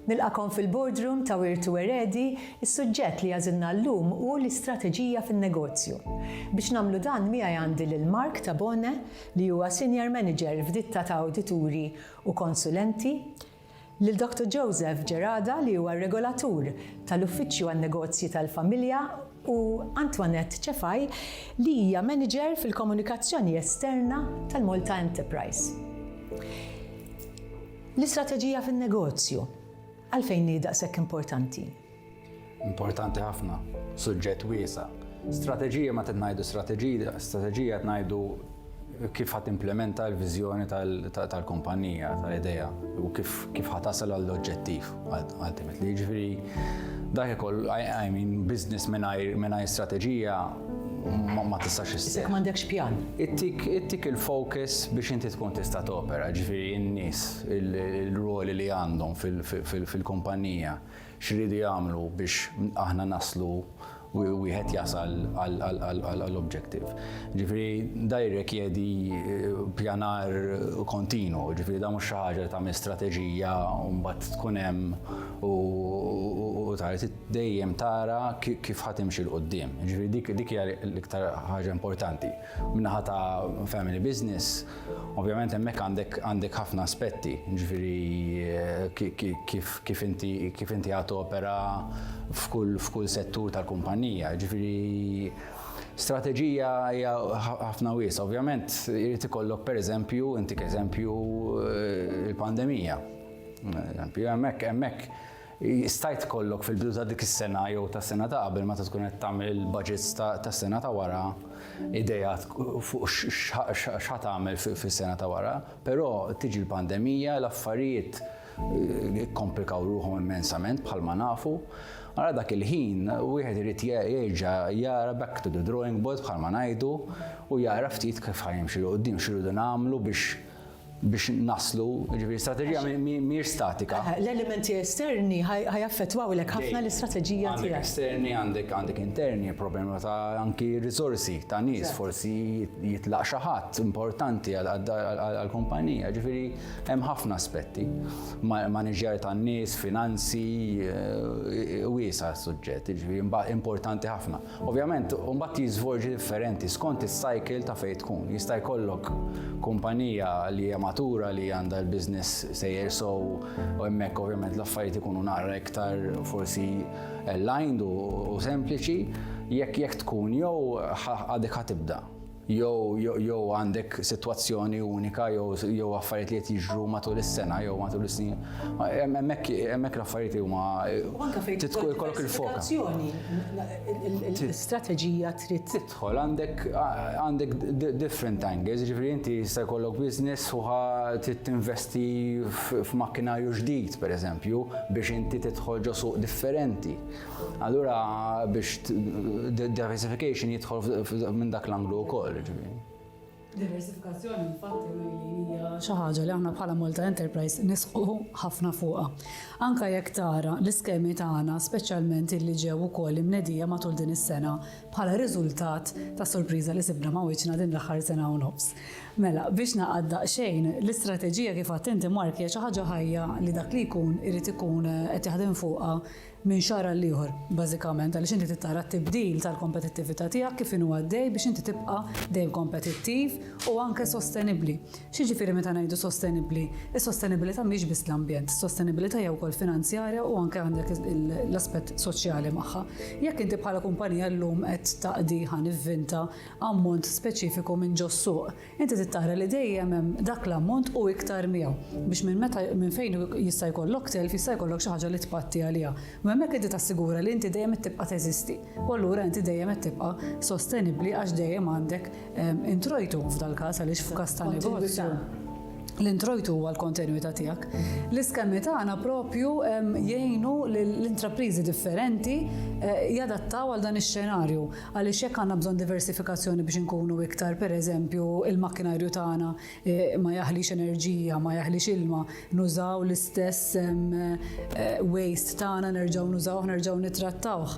Nilqagħkom fil-boardroom ta' Wirtu Eredi, is-suġġett li għażilna llum hu l-istrateġija fin-negozju. Biex nagħmlu dan miegħi għandi lil Mark Tabone li huwa Senior Manager f'ditta ta' awdituri u konsulenti, lil Dr. Joseph Gerada li huwa r-regolatur tal-Uffiċċju għan-Negozji tal-Familja u Antoinette Cefai li hija Manager fil-Komunikazzjoni Esterna tal-Malta Enterprise. L-istrateġija fin-negozju, għalfejn hi daqshekk importanti? Importanti ħafna, suġġett wiesa'. Strateġija meta ngħidu strateġija, strateġija qed ngħidu kif ħa timplementa l-viżjoni tal-kumpanija, tal-idea u kif kif ħa tasal għall-oġġettiv ultimately. Jiġifieri dak ikoll, I mean, business mingħajr strateġija ma tistax issir. Jekk m'għandekx pjan. Ittik ittik il-focus biex inti tkun tista' topera, ġifieri n-nies, il-ruoli li għandhom fil-kumpanija, x'iridu jagħmlu biex aħna naslu u wieħed jasal għall-objective. Ġifieri da jirrikjedi pjanar kontinu, ġifieri da mhux xi ħaġa li tagħmel strateġija u mbagħad tkun hemm u tara dejjem tara kif ħa timxi 'l quddiem. Ġifieri dik dik hija l-iktar ħaġa importanti. Min-naħa ta' family business, ovvjament hemmhekk għandek għandek ħafna aspetti, ġifieri kif kif inti kif inti ħa topera f'kull f'kull settur tal-kumpanija. Ġifieri strateġija hija ħafna wiesa'. Ovvjament irid ikollok pereżempju, intik eżempju il-pandemija. Eżempju, hemmhekk hemmhekk stajt kollok fil-bidu ta' dik is-sena jew tas-sena ta' qabel meta tkun qed tagħmel il-budgets tas-sena ta' wara idea fuq x'ħa tagħmel fis-sena ta' wara, però tiġi l-pandemija, l-affarijiet ikkomplikaw ruħhom immensament bħalma nafu. Ara dak il-ħin wieħed irid jerġa' jara back to the drawing board bħalma ngħidu u jara ftit kif ħa jimxi 'l quddiem x'iridu nagħmlu biex biex naslu, ġifieri strateġija mhijiex statika. L-elementi esterni ħa jaffettwawlek ħafna l-istrateġija tiegħek. Għandek esterni, għandek għandek interni, problema ta' anki risorsi ta' nies, forsi jitlaq xi ħadd importanti għall-kumpanija, ġifieri hemm ħafna aspetti. Maniġjar tan-nies, finanzi, wiesa' s-suġġett, ġifieri importanti ħafna. Ovvjament, mbagħad jiżvolġi differenti skont is-cycle ta' fejn tkun. Jista' jkollok kumpanija li hija matura li għandha l-business sejjer so u hemmhekk ovvjament l-affarijiet ikunu naqra iktar forsi aligned u sempliċi, jekk jekk tkun jew għadek ħa tibda jew jew għandek sitwazzjoni unika jew jew affarijiet li qed jiġru matul is-sena jew matul is-snin. Hemmhekk hemmhekk l-affarijiet huma U anke fejn tidħol ikollok il-foka. L-istrateġija trid tidħol għandek għandek different angles, ġifieri inti jista' jkollok business u ħa trid tinvesti f'makkinarju ġdid pereżempju biex inti tidħol ġo suq differenti. Allura biex diversification jidħol minn dak l-anglu wkoll, ġifieri. Diversifikazzjoni infatti Maylene hija xi ħaġa li aħna bħala Malta Enterprise nisħqu ħafna fuqha. Anke jekk tara l-iskemi tagħna speċjalment illi ġew ukoll imnedija matul din is-sena bħala riżultat tas-sorpriża li sibna ma' wiċċna din l-aħħar sena u nofs. Mela, biex nagħqad daqsxejn, l-istrateġija kif għedt inti Mark hija xi ħaġa ħajja li dak li jkun irid ikun qed jaħdem fuqha minn xahar għal ieħor, bażikament, għaliex inti trid tara t-tibdil tal-kompetittività tiegħek kif inhu għaddej biex inti tibqa' dejjem kompetittiv u anke sostenibbli. X'jiġifieri meta ngħidu sostenibbli? Is-sostenibilità mhijiex biss l-ambjent, is-sostenibilità hija wkoll finanzjarja u anke għandek l-aspett soċjali magħha. Jekk inti bħala kumpanija llum qed taqdi, ħa nivvinta, ammont speċifiku minn ġos-suq, Inti trid tara li dejjem hemm dak l-ammont u iktar miegħu biex minn meta minn fejn jista' jkollok telf jista' jkollok xi ħaġa li tpatti għaliha. U hemmhekk inti tassigura li inti dejjem qed tibqa' teżisti u allura inti dejjem qed tibqa' sostenibbli għax dejjem għandek introjtu f'dal-każ għaliex f'każ ta' negozju l-introjtu huwa l-kontinwità tiegħek. L-iskemi tagħna propju jgħinu lill-intrapriżi differenti jadattaw għal dan ix-xenarju. Għaliex jekk għandna bżonn diversifikazzjoni biex inkunu iktar, per eżempju, il-makkinarju tagħna ma jaħlix enerġija, ma jaħlix ilma, nużaw l-istess waste tagħna nerġgħu nużawh, nerġgħu nittrattawh.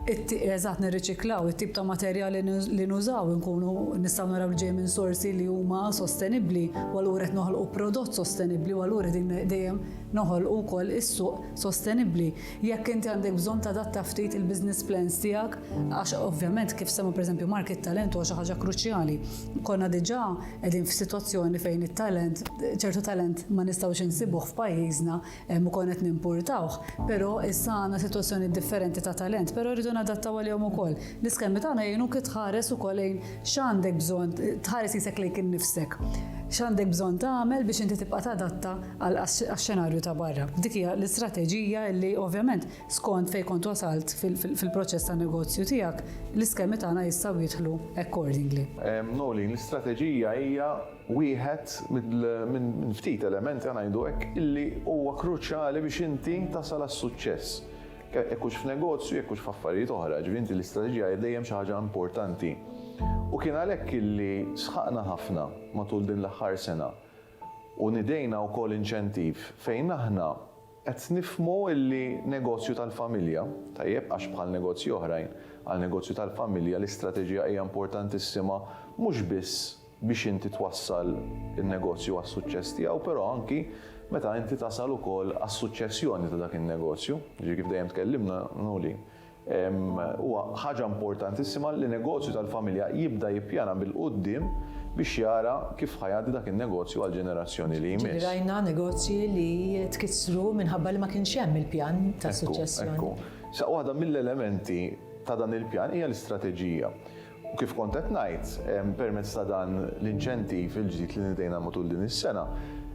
Eżatt, nirriċiklaw it-tip ta' materjali li nużaw inkunu nistgħu naraw li ġej minn sorsi li huma sostenibbli u allura qed noħolqu. noħolqu prodott sostenibbli u allura qegħdin dejjem noħolqu wkoll is-suq sostenibbli. Jekk inti għandek bżonn tadatta ftit il-business plans tiegħek, għax ovvjament kif semma pereżempju Mark it-talent huwa xi ħaġa kruċjali. Konna diġà qegħdin f'sitwazzjoni fejn it-talent, ċertu talent ma nistgħux insibuh f'pajjiżna u konna qed nimpurtawh, però issa għandna sitwazzjoni differenti ta' talent, però rridu nadattaw għalihom ukoll. L-iskemi tagħna jgħinuk tħares ukoll lejn x'għandek bżonn, tħares qisek lejk innifsek. X'għandek bżonn tagħmel biex inti tibqa' tadatta għax-xenarju ta' barra. Dik hija l-istrateġija li ovvjament skont fejn kont wasalt fil-proċess ta' negozju tiegħek, l-iskemi tagħna jistgħu jidħlu accordingly. Noeleen, l-istrateġija hija wieħed minn ftit elementi, ħa ngħidu hekk, illi huwa kruċjali biex inti tasal għas-suċċess. Jekk hux f'negozju, jekk hux f'affarijiet oħra, ġifieri inti l-istrateġija hija dejjem xi ħaġa importanti. U kien għalhekk illi sħaqna ħafna matul din l-aħħar sena u nidejna wkoll inċentiv fejn aħna qed nifhmu illi negozju tal-familja, tajjeb, għax bħal negozji oħrajn, għal negozju tal-familja l-istrateġija hija importantissima mhux biss biex inti twassal in-negozju għas-suċċess tiegħu, però anki meta inti tasal ukoll għas-suċċessjoni ta' dak in-negozju. Jiġifieri kif dejjem tkellimna, Noli, huwa ħaġa importantissima li negozju tal-familja jibda jippjana bil-quddiem biex jara kif ħa jgħaddi dak in-negozju għall-ġenerazzjoni li jmiss. Ġieli rajna negozji li tkissru minħabba li ma kienx hemm il-pjan ta' suċċessjoni. Ekku, ekku. Sa waħda mill-elementi ta' dan il-pjan hija l-istrateġija. U kif kont qed ngħid, permezz ta' dan l-inċentiv il-ġdid li nidejna matul din is-sena,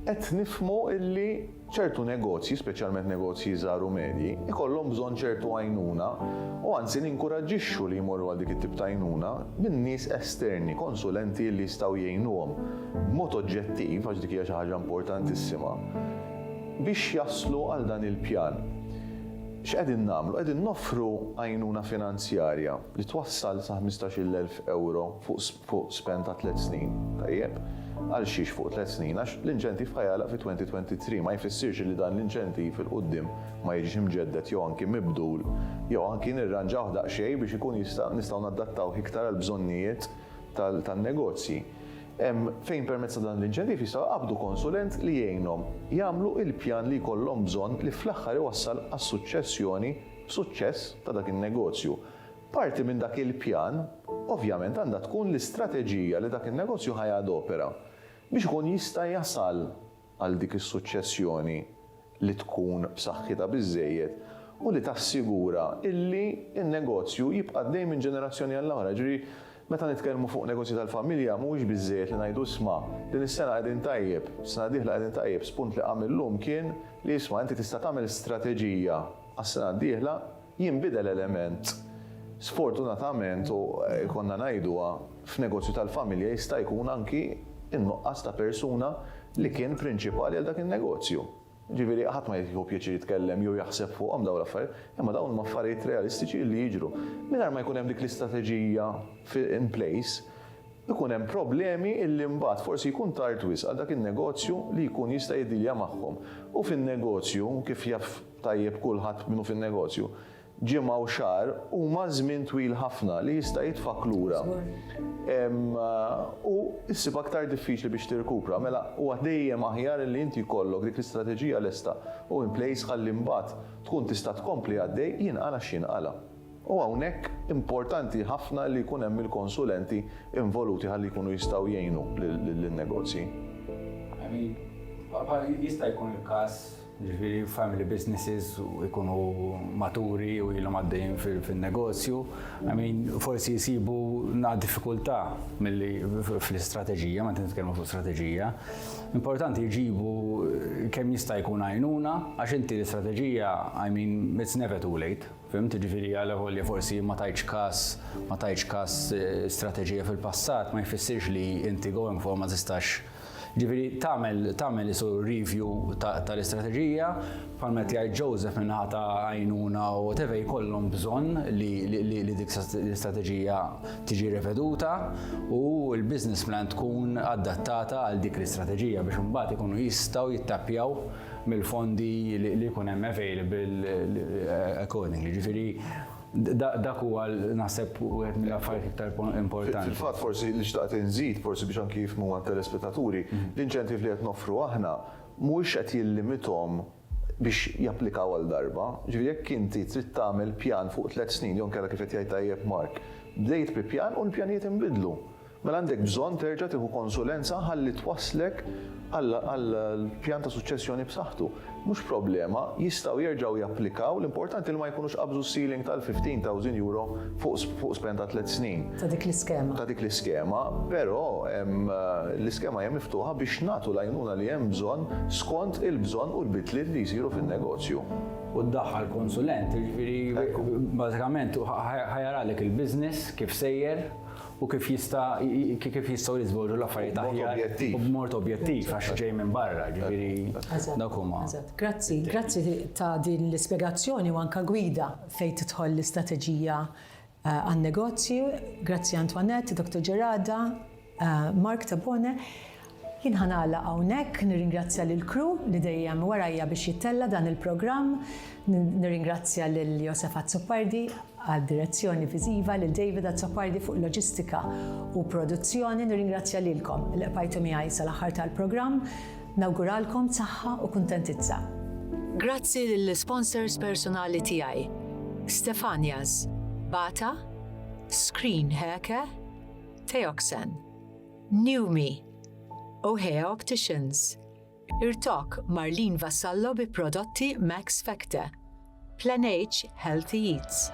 qed nifhmu illi ċertu negozji, speċjalment negozji żgħar u medji, ikollhom bżonn ċertu għajnuna u anzi ninkuraġġixxu li jmorru għal dik it-tip ta' għajnuna minn nies esterni, konsulenti li jistgħu jgħinuhom b'mod oġġettiv, għax dik hija xi ħaġa importantissima, biex jaslu għal dan il-pjan. X'qegħdin nagħmlu? Qegħdin noffru għajnuna finanzjarja li twassal sa 15,000 ewro fuq span ta' tlett snin. Tajjeb? Għal xiex fuq tlett snin? Għax l-inċentiv ħa jagħlaq fi 2023, ma jfissirx li dan l-inċentiv 'il quddiem ma jiġix imġedded jew anki mibdul jew anki nirranġawh daqsxejn biex ikun jista' nistgħu nadattawh iktar għall-bżonnijiet tan-negozji. Fejn permezz ta' dan l-inċentiv jistgħu jqabbdu konsulent li jgħinhom jagħmlu il-pjan li jkollhom bżonn li fl-aħħar iwassal għas-suċċessjoni b'suċċess ta' dak in-negozju. Parti minn dak il-pjan ovvjament għandha tkun l-istrateġija li dak in-negozju ħa jadopera biex ikun jista' jasal għal dik is-suċċessjoni li tkun b'saħħitha biżżejjed u li tassigura illi n-negozju jibqa' għaddej minn ġenerazzjoni għal oħra. Jiġifieri meta nitkellmu fuq negozji tal-familja mhuwiex biżżejjed li ngħidu isma' din is-sena qegħdin tajjeb, sena dieħla qegħdin tajjeb. Spunt li qam illum kien li isma' inti tista' tagħmel strateġija għas-sena d-dieħla jinbidel element. Sfortunatament, u konna ngħiduha, f'negozju tal-familja jista' jkun anki n-nuqqas ta' persuna li kien prinċipali għal dak in-negozju. Jiġifieri ħadd ma jieħu pjaċir jitkellem jew jaħseb fuqhom dawn l-affarijiet, imma dawn huma affarijiet realistiċi li jiġru. Mingħajr ma jkun hemm dik l-istrateġija in place, ikun hemm problemi illi mbagħad forsi jkun tard wisq għal dak in-negozju li jkun jista' jiddilja magħhom. U fin-negozju, kif jaf tajjeb kulħadd min hu fin-negozju, ġimgħa u xahar huma żmien twil ħafna li jista' jitfgħek lura u ssib aktar diffiċli biex tirkupra. Mela huwa dejjem aħjar li inti jkollok dik l-istrateġija lesta u in place ħalli mbagħad tkun tista' tkompli għaddej jinqala' x'jinqala'. U hawnhekk importanti ħafna li jkun hemm il-konsulenti involuti ħalli jkunu jistgħu jgħinu lin-negozji. I mean, jista' jkun il-każ Ġifieri family businesses u jkunu maturi u ilhom għaddejjin fin-negozju. I mean, forsi jsibu na diffikultà milli fl-istrateġija, meta nitkellmu fuq strateġija. Importanti jġibu kemm jista' jkun għajnuna, għax inti l-istrateġija, I mean, it's never too late. Fhimt? Jiġifieri għal li forsi ma tajtx każ, ma tajtx każ strateġija fil-passat, ma jfissirx li inti going forward ma tistax. Ġifieri tagħmel tagħmel isu review tal-istrateġija, bħalma qed jgħid Joseph min-naħa ta' għajnuna u whatever jkollhom bżonn li li dik l-istrateġija tiġi riveduta u l-business plan tkun adattata għal dik l-istrateġija biex imbagħad ikunu jistgħu jittappjaw mill-fondi li jkun hemm available accordingly. Ġifieri. Dak huwa naħseb wieħed mill-affarijiet iktar importanti. Fil-fatt forsi li xtaqt inżid, forsi biex anki jifhmu għat-telespettaturi, l-inċentiv li qed noffru aħna mhuwiex qed jillimithom biex japplikaw għal darba. Ġifieri jekk inti trid tagħmel pjan fuq tlett snin jew inkella kif qed jgħid tajjeb Mark, bdejt bi pjan u l-pjanijiet inbidlu. Mela għandek bżonn terġa' tieħu konsulenza ħalli twasslek għal pjan ta' suċċessjoni b'saħħtu. Mhux problema, jistgħu jerġgħu japplikaw, l-importanti li ma jkunux qabżu s-ceiling tal-15,000 euro fuq span ta' tlett snin. Ta' dik l-iskema. Ta' dik l-iskema, però l-iskema hija miftuħa biex nagħtu l-għajnuna li hemm bżonn skont il-bżonn u l-bidliet li jsiru fin-negozju. U ddaħħal konsulent, jiġifieri bażikament ħa jaralek il-business kif sejjer, u kif jista' kif jistgħu jiżvolġu l-affarijiet aħjar u b'mod objettiv għax ġej minn barra, ġifieri dawk huma. Eżatt. Grazzi, grazzi ta' din l-ispjegazzjoni u anke gwida fejn tidħol l-istrateġija għan-negozju. Grazzi Antoinette, Dr. Gerada, Mark Tabone. Jien ħa nagħlaq hawnhekk, nirringrazzja lill-crew li dejjem warajja biex jittella' dan il-programm, nirringrazzja lil Josef Azzopardi għad-direzzjoni viżiva, lil David Azzopardi fuq loġistika u produzzjoni, nirringrazzja lilkom li qbajtu miegħi sal-aħħar tal-programm, nawguralkom saħħa u kuntentizza. Grazzi lill-isponsors personali tiegħi, Stefania's, Bata, Screen Haircare, Teoxen. Newme, O'Hare Opticians, Irtok Marlene Vassallo bi prodotti Max Factor, Plan H Healthy Eats.